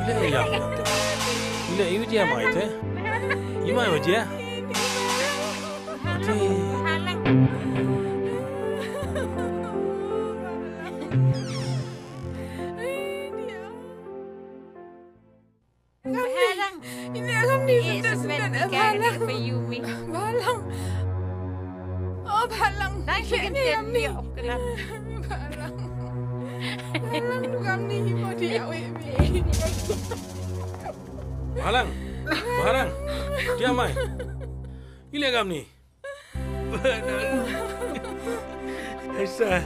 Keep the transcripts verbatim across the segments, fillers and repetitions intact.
Ile ya. Ile iu dia mai te. Ima iu dia. Ati. Balang. Ini alam ni. Eh, sudah, sudah, sudah, balang. Balang. Oh, balang. Balang. Balang, tu kam ni, mau dia, weh, weh. Balang. Balang. Dia mai. Ile kam ni. Aisa.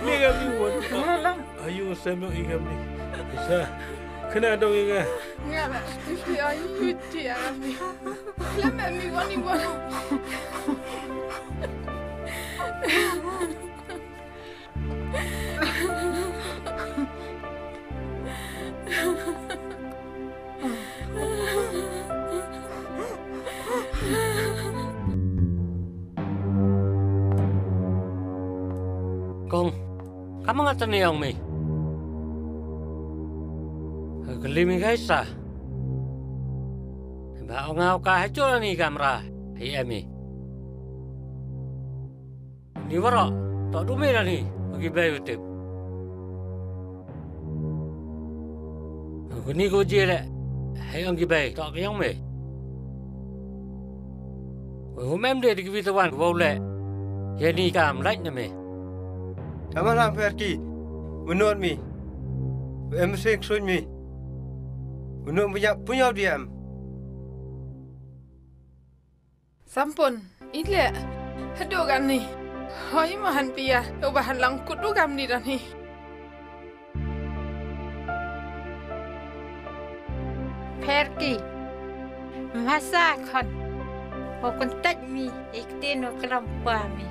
Ni kam ni wan. Ayu, semyong i kam ni. Aisa. Kena dong i nga. Nga la. Ayu, ti a ni. Lama mi wan, i wan. Kong, kam nga tani ong mi. Kali mi kaisa. Ba ong au ka hacho ni kamra. Hi emi. Ni waro, to du me la ni, bagi bai u tip. Ko ni ko je le, hai ong ki bai, to ki ong me. Ko mem de ki bita wan, ko le. Ye ni kam lait na me. Tama lang per ki, menurut mi. Em sing sun mi. Menurut punya, punya diam. Sampun, ile, haduh kan ni. Hoi mahan pia, ubah langkut du kam ni dah ni. Perki. Masa khon. Mo kontak mi, iktin o kelam pa mi.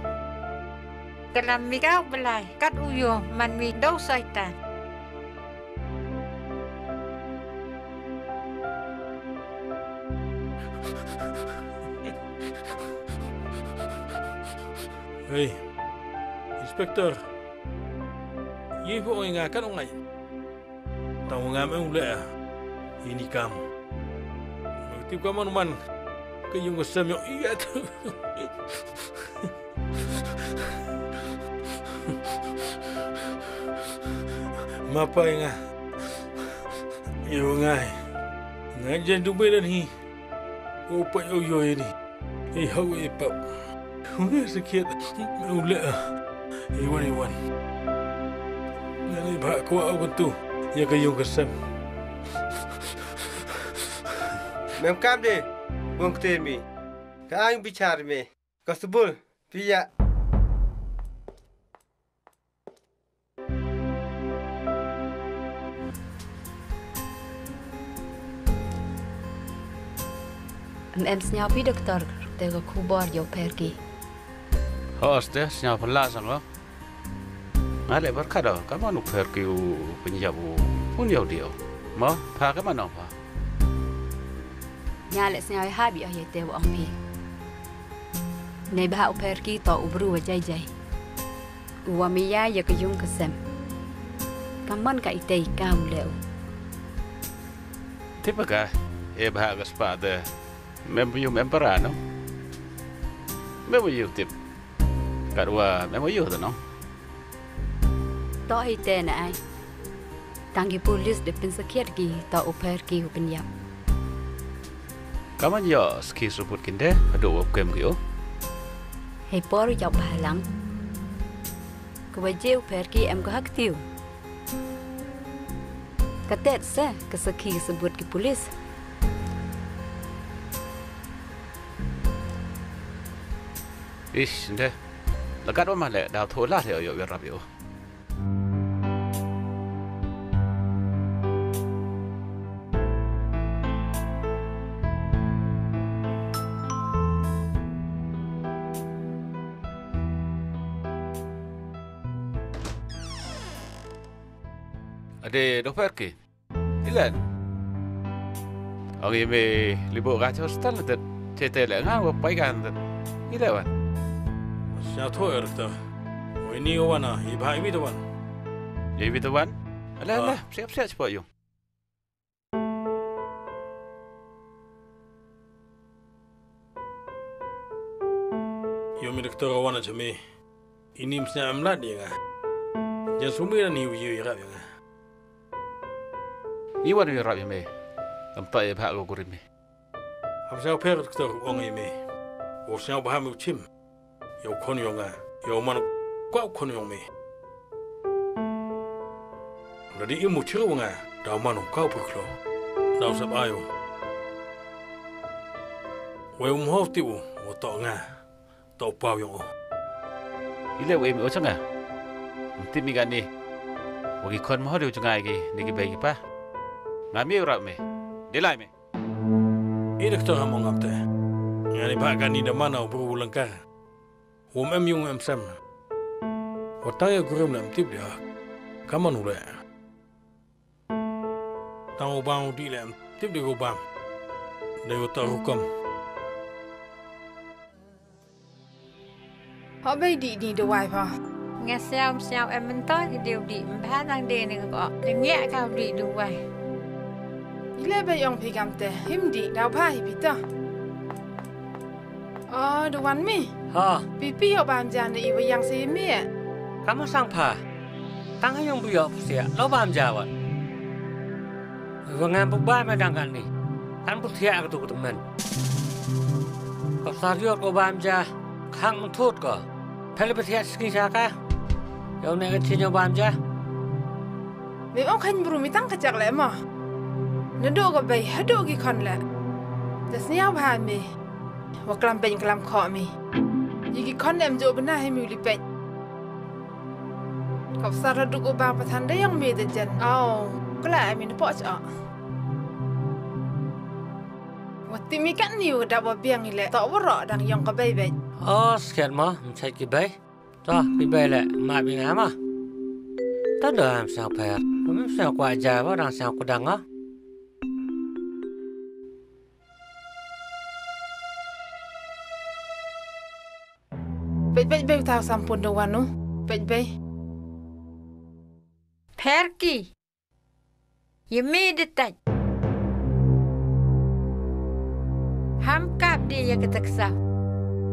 Kelam mi kau belai, kat uyo man mi dau saitan. Hei, Inspector. Ye pho ong nga kan ong ngai. Tang nga me ong le. Ini kam. Ti ka man man. Ka yung ka sem yo iya tu. Mapa nga. Yo ngai. Nga jen du be dan hi. Ko pa yo yo ini. Ei hau ei pap. Huna sakit. Ula. Iwan iwan. Nani ba ko au tu. Ya ka yung ka sem. Mem kam de. Bong ktemi. Ka ang bichar me. Ka subul. Pia. Em em sñiaw phi doktor te ka khubor yow pher ki. Ho ste sñiaw phi la sang lo. Nga le bar ka do ka man u pher ki u pynjap u un yow dio. Mo pha ka man ong pha. Nga le sñiaw ha bi oh ye te wa ong phi. Nei bha u pher ki to u bru wa jai jai. U wa mi ya ya ka yung ka sem. Ka mon ka itei ka u leu. Tipa ka e bha ka spa te. Mem yu mem para no. Mem yu tip. Ka wa mem yu te no. To itei na ai. Tang ki pulis de pynsakiat ki to u pher ki u pynyap. Ka man ïoh ski suput kinde, haduh u kem ki u. Hei por u jop bhalang. Ka waje u pher ki em ka hak tiu. Ka tet se, ka sakhi ka sabut ki pulis. Ish, nde. Lakat wa male, daw thola te ïoh ïoh rap ïoh. Ade dofer ki. Ilan. Ong ime libo ka hostel tet. Chete le ngan wa pai kan tet. Ile wan. Sha tho er ta. Oi ni wan a, i bha i bit wan. I bit wan. Ala, ala, psiah, psiah, shapoh ïung. Ïoh me doktor, wan sha me. Ini ym sñiaw em lad ïa nga. Jan sumir ani u ïoh ïarap ïa nga. Ni wan u ïarap ïa me. Kam pat ïa bha ko kurim me. Ham sñiaw pher doktor, u ong ïa me. U sñiaw bha me u chim. Ïa u khon yong nga. Ïa u man u kwah u khon yong me. Lada im u chru nga. Da u man u kwah u pyrkhloo. Da u sap ayu. Wei um hau ti u. U toh nga. Toh u paw yong u. Ile u im u changa. Ym tip mi gani. Wa ki khon mo de u changa ki. Ni ki bei ki pa. Nga mi u rap me. Delai me. I doktor ham ong ngam te. Nga ni bha gani da mana u bru u lengkar. Wom em yung em sem. Wa tang ïa kurim lem tip dia. Kaman u le. Tang u bang u di lem tip dia u bang. Dei u ta rukom. Hok bei dih ni dawai pha. Nga siaw siaw em mynta ki dei u dih mbha nang dei ni ko. Lyngia ka u dih dawai. Ile bei ong phi kam te him dih daw bha hi phi ta. Oh, dawan mi. Ha. Pi pi yo bam ja ne i wa yang si mi. Kam sang pha. Tang ha yung bu yo pha sia lo bam ja wat. Wa ngam bu bam dang kan ni. Kan bu thiah ka tu ka tu men. Ko sar yo ko bam ja. Khang mthut ko. Phele ba thiah sngi sha ka. Yow ne ka thi ñiew bam ja. Me ong khang bru mi tang ka jak le mo. Naduh ka bei haduh ki khon le. Da sñiaw bha me. Wa klam beiñ klam khoh me. Yi ki khon em jo bna he mi u li peit. Kop sar haduh ko bam pathan da yong me da jen. Aw, kla em in poch o. Wa ti mi kan ni wa da wa biang ile. Tok wa ro dang yong ka bei beit. O, skhet mo, mchait ki bei. To, ki bei le, ma bi nga ma. Ta do am sa pher. Am sa kwa ja wa dang sa kudang a. Peit peit bei tau sampun do wanu. Peit bei. Pher ki. Ye mi de tait. Ham kap de ya ka taksa.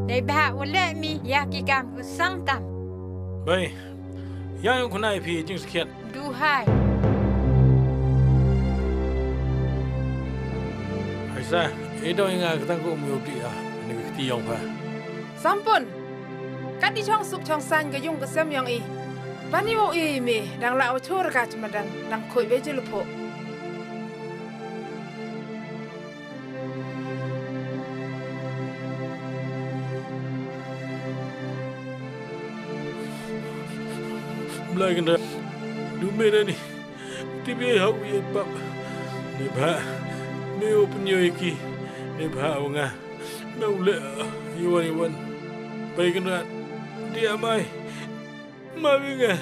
Dei bha wa leh mi ya ki kam u sang tam. Bei. Yang yung khunai phi jing sakhiat. Duhai. Aisa, e dong nga ka tang ko um yo di a. Ni ka ti yong pha. Sampun. Kat di chong suk chong san ka yung ka sem yong i. Bani wo i mi dang la o chur ka chmadan dang khoi be jil pho. Blai kenda. Du me ni. Ti be hau ye pap. Ni ba. Me o punyo ki. Ni ba o nga. Me u le. Iwan iwan. Bai kenda. Dia mai. Ma bi nga.